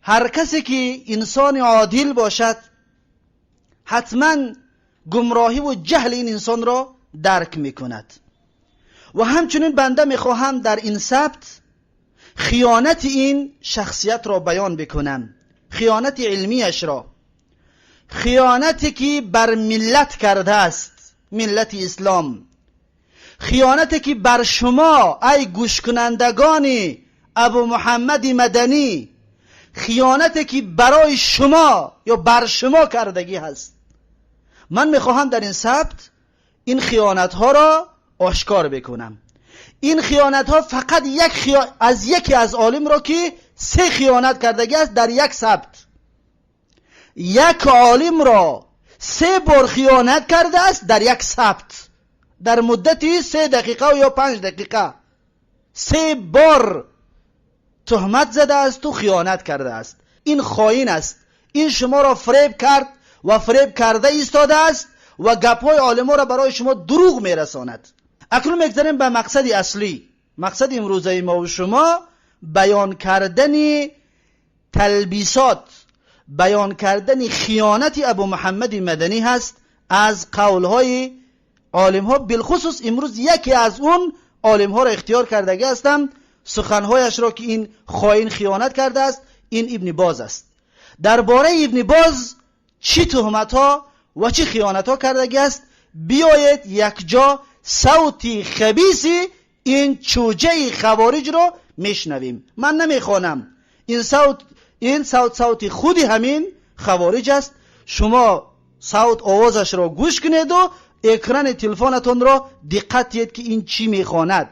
هر کسی که انسان عادل باشد حتما گمراهی و جهل این انسان را درک میکند. و همچنین بنده میخواهم در این ثبت خیانت این شخصیت را بیان بکنم، خیانت علمیش را، خیانتی که بر ملت کرده است، ملت اسلام، خیانتی که بر شما ای گوش کنندگان ابو محمد مدنی، خیانتی که برای شما یا بر شما کردگی هست. من میخواهم در این ثبت این خیانت ها را آشکار بکنم. این خیانت ها فقط یک از یکی از عالم را که سه خیانت کردگی است در یک ثبت، یک عالم را سه بار خیانت کرده است در یک ثبت، در مدت 3 دقیقه یا 5 دقیقه سه بار تهمت زده است و خیانت کرده است. این خائن است، این شما را فریب کرد و فریب کرده ایستاده است و گپ‌های عالم‌ها را برای شما دروغ میرساند. اکنون میگذریم به مقصد اصلی. مقصد امروزه ما و شما بیان کردن تلبیسات، بیان کردن خیانت ابو محمد مدنی هست از قولهای عالم‌ها. بالخصوص امروز یکی از اون عالم‌ها را اختیار کردگی هستم، سخنهایش را که این خائن خیانت کرده است، این ابن باز است. درباره ابن باز چی تهمت‌ها و چی خیانت‌ها کردگی است، بیایید یک جا صوت خبیثی این چوجه خوارج را میشنویم. من نمیخوانم، این صوت صوت خودی همین خوارج است. شما صوت آوازش را گوش کنید و اکران تلفنتون را دقت دهید که این چی میخواند،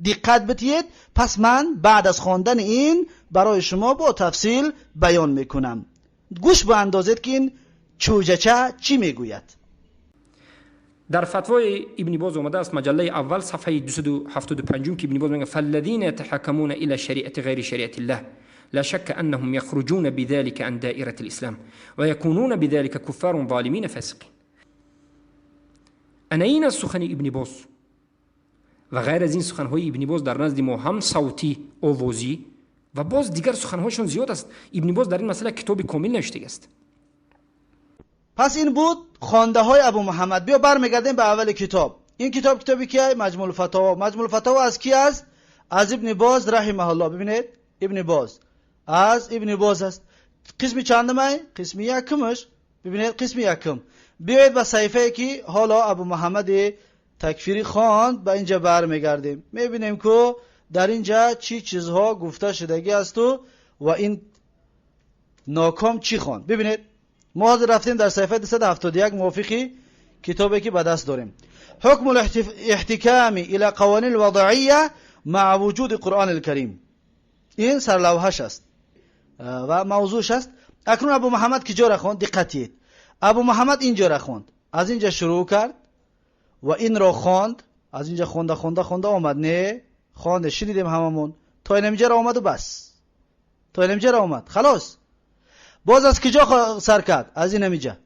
دقت بدهید. پس من بعد از خواندن این برای شما با تفصیل بیان میکنم. گوش باندازید که این چوجه چی میگوید. در فتوای ابن باز آمده است، مجله اول صفحه 275 که ابن باز میگه فالذین يتحكمون الى شریعت غیر شریعت الله لا شك انهم يخرجون بذلك عن دائره الاسلام ويكونون بذلك كفار ظالمين فاسقين. انا این از سخن ابن باز و غیر از این سخنهای ابن باز در نزد ما هم صوتی آوازی و باز دیگر سخنهایشان زیاد است. ابن باز در این مسئله کتاب کامل نوشته است. پس این بود خوانده های ابو محمد. بیا برمیگردیم به اول کتاب. این کتاب کتابی کیه؟ مجموع الفتاوا. مجموع الفتاوا از کی است؟ از ابن باز رحمه الله. ببینید ابن باز از ابن باز است. قسم چندمه؟ قسم یکمش. ببینید قسم یکم. بیایید به صحیفه که حالا ابو محمد تکفیری خواند به اینجا برمیگردیم، میبینیم که در اینجا چی چیزها گفته شدگی است و این ناکام چی خواند. ببینید ما حاضر رفتیم در صفحه 271 موافقی کتابی که به دست داریم. حکم الاحتکام الى قوانین الوضعیه مع وجود قرآن الکریم. این سرلوحش است و موضوعش است. اکنون ابو محمد کجا را خواند؟ دقت کنید. ابو محمد اینجا را خواند، از اینجا شروع کرد و این را خواند، از اینجا خونده خونده خونده آمد، نه خوانده شنیدیم هممون، تا اینجا را آمد و بس، تا اینجا را آمد خلاص. باز از کجا سر کرد؟ از این اینجا،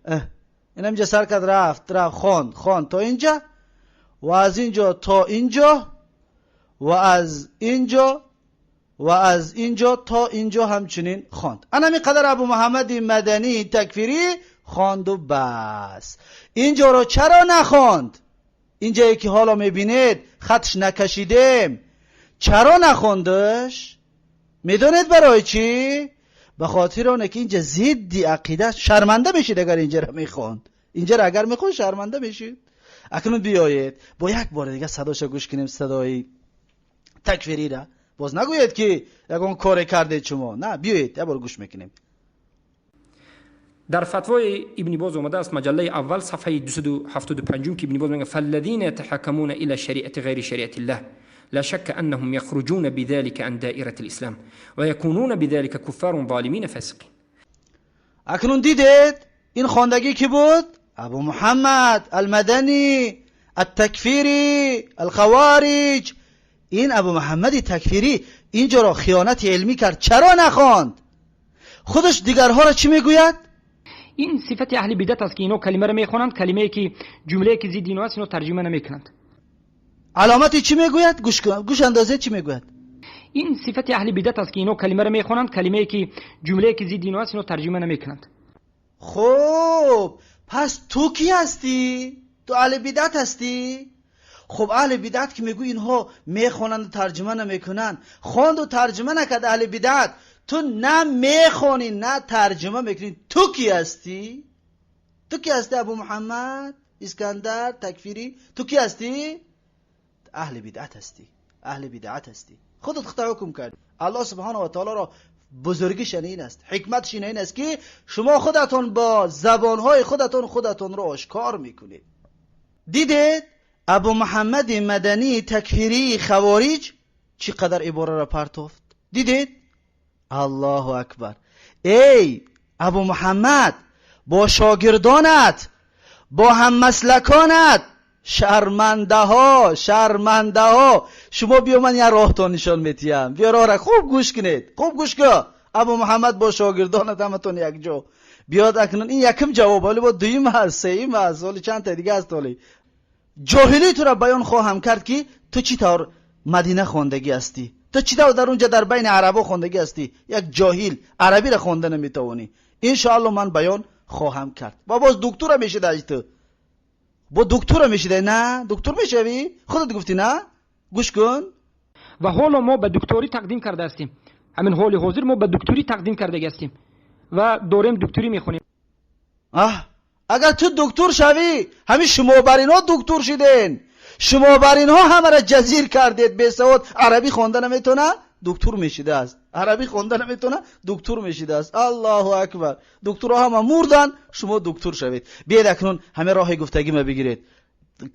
این اینجا سر کرد، رفت رفت خواند خواند تا اینجا و از اینجا تا اینجا و از اینجا و از اینجا تا اینجا همچنین خواند. انا قدر ابو محمد مدنی تکفیری خواند و بس. اینجا را چرا نخواند؟ اینجایی که حالا میبینید خطش نکشیدیم، چرا نخوندش؟ میدونید برای چی؟ به خاطر اونه که اینجا ضد عقیده، شرمنده میشید اگر اینجا را میخوند. اینجا را اگر میخوند شرمنده میشید. اکنون بیایید با یک بار دیگه صداشو گوش کنیم، صدای تکفیری را. باز نگویید که یگان کار کرده شما، نه، بیایید یک بار گوش میکنیم. در فتوای ابن باز آمده است، مجله اول صفحه 275 که ابن باز میگه فالذین يتحكمون الى شریعت غیر شریعت الله لا شك انهم يخرجون بذلك عن دائره الاسلام ويكونون بذلك كفار ظالمين فاسقين. اکنون دیدید این خواندگی کی بود؟ ابو محمد المدنی التکفیری الخوارج. این ابو محمد تکفیری اینجا را خیانت علمی کرد. چرا نخواند؟ خودش دیگرها را چی میگوید؟ این صفت اهل بدعت است که اینا کلمه را میخوانند، کلمه که جمله که ضد اینا است اینا ترجمه نمیکنند. علامت چی میگوید؟ گوش کن، گوش اندازه چی میگوید؟ Ин сифати аҳли бидат аст, ки ино калимаро мехонанд, калимае ки ҷумлае ки зидди ино аст, ино тарҷима намекунанд. Хуб, пас ту кӣ ҳастӣ? Ту аҳли бидат ҳастӣ? Хуб, аҳли бидат ки мегӯ, инҳо мехонанд, тарҷима намекунанд. Хонду тарҷима накард аҳли бидат. Ту на мехонӣ, на тарҷима мекунӣ. Ту кӣ ҳастӣ? Ту кӣ ҳастӣ, Абу Муҳаммад Искандар такфирӣ? Ту кӣ ҳастӣ? Аҳли бидат ҳастӣ, аҳли бидат ҳастӣ. Худат худта ҳукм кардӣ. Аллоҳ субҳонаҳу ва таолоро бузургиш ин аст, ҳикматш ин аст, ки шумо худатон бо забонҳои худатон худатонро ошкор мекунед. Дидед, Абу Муҳаммади Мадании такфирии хавориҷ чӣ қадар ибораро партофт? Дидед? Аллоҳу акбар! Эй Абу Муҳаммад, бо шогирдонат, бо ҳаммаслаконат, шармандаҳо, шармандаҳо! Шумо биё, ман як роҳтон нишон метиҳам. Биё, роҳра хуб гӯш кунед, хуб гӯш кун. Абу Муҳаммад, бо шогирдонат ҳаматон якҷо биёд. Акнун ин якум ҷавоб, ҳоли бо дуюм ҳаст, сеюм ҳаст, ҳоли чанд та дига ҳаст. Ҳоли ҷоҳилии тура баён хоҳам кард, ки ту чӣ тавр Мадина хондагӣ ҳастӣ, ту чӣ тавр дар унҷа, дар байни арабо хондагӣ ҳастӣ. Як ҷоҳил арабиро хонда наметавонӣ. Иншоалло, ман баён хоҳам кард. Ва боз дуктура мешидаи ту, бо дуктура мешидай. На, дуктур мешавӣ, худат гуфтӣ, на? Гӯш кун. Ва ҳоло мо ба дукторӣ тақдим карда ҳастем. Ҳамин ҳоли ҳозир мо ба дукторӣ тақдим кардаги ҳастем ва дорем дукторӣ мехонем. Аҳ, агар ту дуктур шавӣ, ҳамин шумо бар инҳо дуктур шиден, шумо бар инҳо ҳамаро ҷазир кардед. Бесавод, арабӣ хонда наметавона, дуктур мешидааст. Арабӣ хонда наметавона, дуктур мешидааст. Аллоҳу акбар! Дуктурҳо ҳама мурданд, шумо дуктур шавед. Биед, акнун ҳамин роҳи гуфтагима бигиред.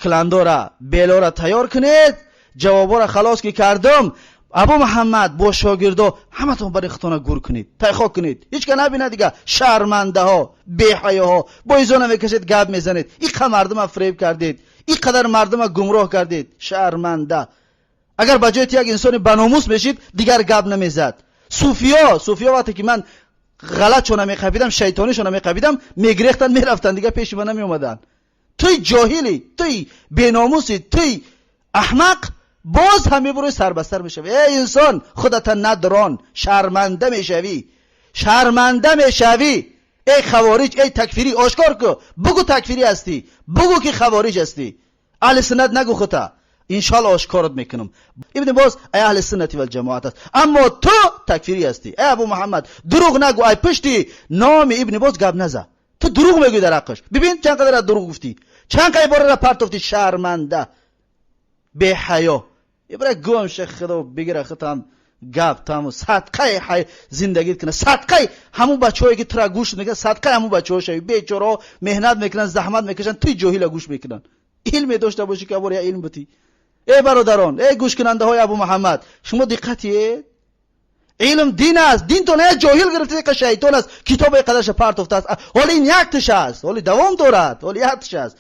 Киландора, белора тайёр кунед. Ҷавобҳоро халос ки кардам, Абу Муҳаммад бо шогирдо ҳаматон барои худтона гур кунед, тайхок кунед, ҳеч ка набинад дига. Шармандаҳо, беҳаёҳо, бо изо намекашед, гап мезанед. Иқа мардума фиреб кардед, ин қадар мардума гумроҳ кардед. Шарманда! Агар ба ҷои ту як инсони баномус мешид, дигар гап намезад. Суфиё, суфиё, вақте ки ман ғалатшона меқапидам, шайтонишона меқапидам, мегирехтанд, мерафтанд, дигар пеши ман намеомаданд. Туй ҷоҳилӣ, туй беномусӣ, туй аҳмақ, боз ҳам мебурои, сарбастар мешавӣ. Эй инсон, худата надрон, шарманда мешавӣ, шарманда мешавӣ. Эй хавориҷ, эй такфирӣ, ошкор ку, бугӯ, такфирӣ ҳастӣ, бугӯ, ки хавориҷ ҳастӣ. Аҳли суннат нагӯ хута. Иншоалло, ошкорот мекунам. Ибни Боз ай аҳли суннати валҷамоат аст, аммо ту такфирӣ ҳастӣ. Эй Абу Муҳаммад, дурӯғ нагӯ, ай пушти номи Ибни Боз гап наза. Ту дурӯғ мегӯӣ дар ҳаққаш. Бибин, чанд қадар дурӯғ гуфтӣ, чанд қа ибораро партофтӣ. Шарманда, беҳаё! Ибра гум ша, худо бигира худам гап таму садқаи зиндагит кунад, садқаи ҳамун бачаҳое, ки тура гӯш мекунад, садқаи ҳамун бачаҳо шави. Бечораҳо меҳнат мекунанд, заҳмат мекашанд, туи ҷоҳила гӯш мекунанд. Илме дошта бошӣ, ки абор я илм бутӣ. Эй бародарон, эй гӯшкунандаҳои Абу Муҳаммад, шумо диққатиед. Илм дин аст. Динтон як ҷоҳил гирифта, ка шайтон аст, китобе қадарша партофтааст. Ҳоли ин як тиш аст, ҳоли давом дорад, ҳоли як тиш аст.